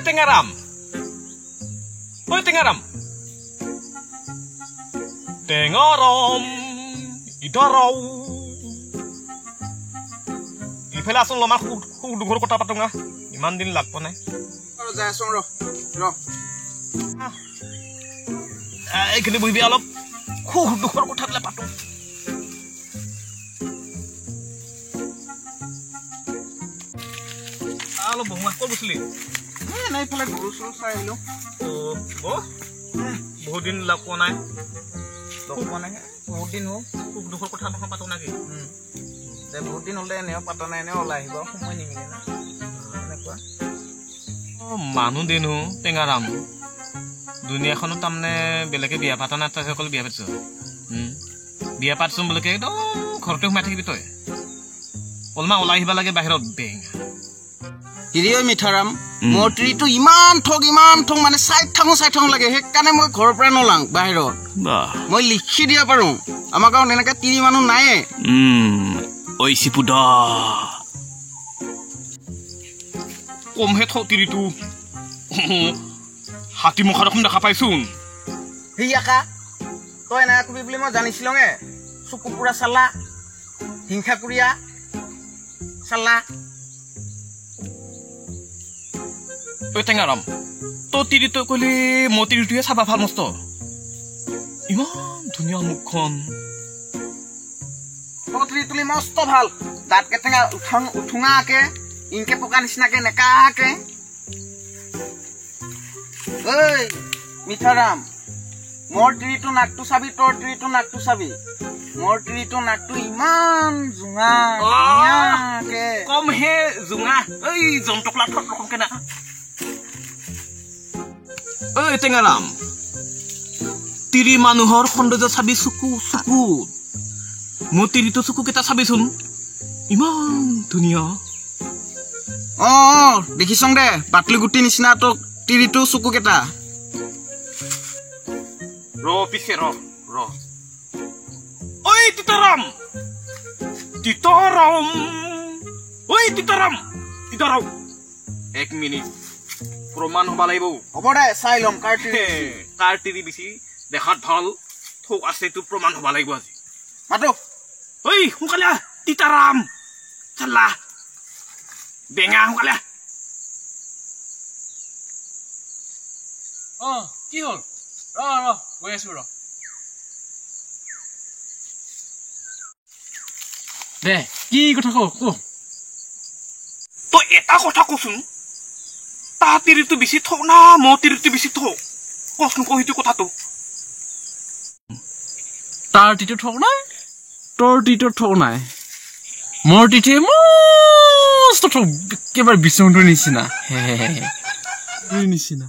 টেঙাৰাম, ঐ টেঙাৰাম, টেঙাৰাম, ইধৰ আও। ইফালে আচোন, অলপমান সুখ দুখৰ কথা পাতো আহ। ইমান দিন লাগ পোৱা নাই। আৰু যাই আছোং, ৰ ৰ। আহ, এইখিনি বহিবি, অলপ সুখ দুখৰ কথাবিলাক পাতো। আহ, অলপ বহো। ক'ত গৈছিলি? এই এনেই এইফালে গৰু চৰু চাই আহিলো। অ' বহ, বহুত দিন লগ পোৱা নাই। লগ পোৱা নাই, বহুত দিন হ'ল। সুখ দুখৰ কথা অলপমান পাতো নেকি? দে, বহুত দিন হ'লে এনেও পাতা নাই, এনেও ওলাই আহিব সময় নিমিলে না এনেকুৱা। অ' মানুহ দেনো টেঙাৰাম, দুনীয়াখনত তাৰমানে বেলেগে বিয়া পাতা নাই, তই অকল বিয়া পাতিছ। বিয়া পাতিছো বোলে, একদম ঘৰতে সোমাই থাকিবি তই। অলপমান ওলাই আহিব লাগে বাহিৰত, বেঙা। হেৰি ঐ মিঠাৰাম, মোৰ তিৰিটো ইমান ঠগ, ইমান ঠগ, মানে চাই থাকো চাই থাকো লাগে, সেইকাৰণে মই ঘৰৰ পৰা নোলাওঁ বাহিৰত। মই লিখি দিব পাৰো, আমাৰ গাঁৱত এনেকে তিৰি মানুহ নাইয়ে। ঐ চিপুদা, কমহে থ তিৰিটো, হাতী মুখা দেখোন দেখা পাইছোন। সেই আকা, তই এনেকা কবি বুলি মই জানিছিলোঙে। চকু পুৰা চালা, হিংসা কুৰিয়া চালা। ঐ টেঙাৰাম, তই তিৰিটো কলি মই তিৰিটোহে চাবা ভাল মস্ত, ইমান ধুনীয়া মুখখন। তই তিৰি তুলি মস্ত ভাল, দাঁত কেটেঙা উঠং উঠুঙাকে, ইনকে পকা নিচিনাকে নেকাকে। ঐ মিঠাৰাম, মোৰ তিৰিটো নাকটো চাবি, তোৰ তিৰিটো নাকটো চাবি। মোৰ তিৰিটো নাকটো ইমান জোঙা ধুনীয়াকে। কমহে জোঙা, এই জন্তকলা থত ৰকমকে না। ঐ টেঙাৰাম, তিৰি মানুহৰ সৌন্দৰ্য চাবি চকু, চকুত। মোৰ তিৰিটো চকুকেইটা চাবিচোন, ইমান ধুনীয়া। অ অ, দেখিছং দে, বাটলি গুটি নিচিনা তোৰ তিৰিটো চকুকেইটা। ৰ পিছে, ৰ ৰ। ঐ তিতাৰাম, তিতাৰাম, ঐ তিতাৰাম, তিতাৰাম, এক মিনিট, প্ৰমাণ হ'ব লাগিব। হ'ব দে, চাই ল'ম কাৰ তিৰি। কাৰ তিৰি বেছি দেখাত ভাল থোক আছে, এইটো প্ৰমাণ হ'ব লাগিব আজি। মাতো। ঐ সোনকালে আহ, তিতাৰাম, চাল্লা বেঙা, সোনকালে আহ। অ কি হ'ল? ৰ ৰ, গৈ আছো ৰ। দে, কি কথা ক ক। তই এটা কথা কচোন, তাৰ তিৰিটো বেছি থোক না মোৰ তিৰিটো বেছি থোক? কচোন ক সেইটো কথাটো। তাৰ তিটো ঠগ নাই, তোৰ তিটো ঠগ নাই, মোৰ তিথি মস্ত ঠগ, একেবাৰে বিচুংটোৰ নিচিনা, নিচিনা।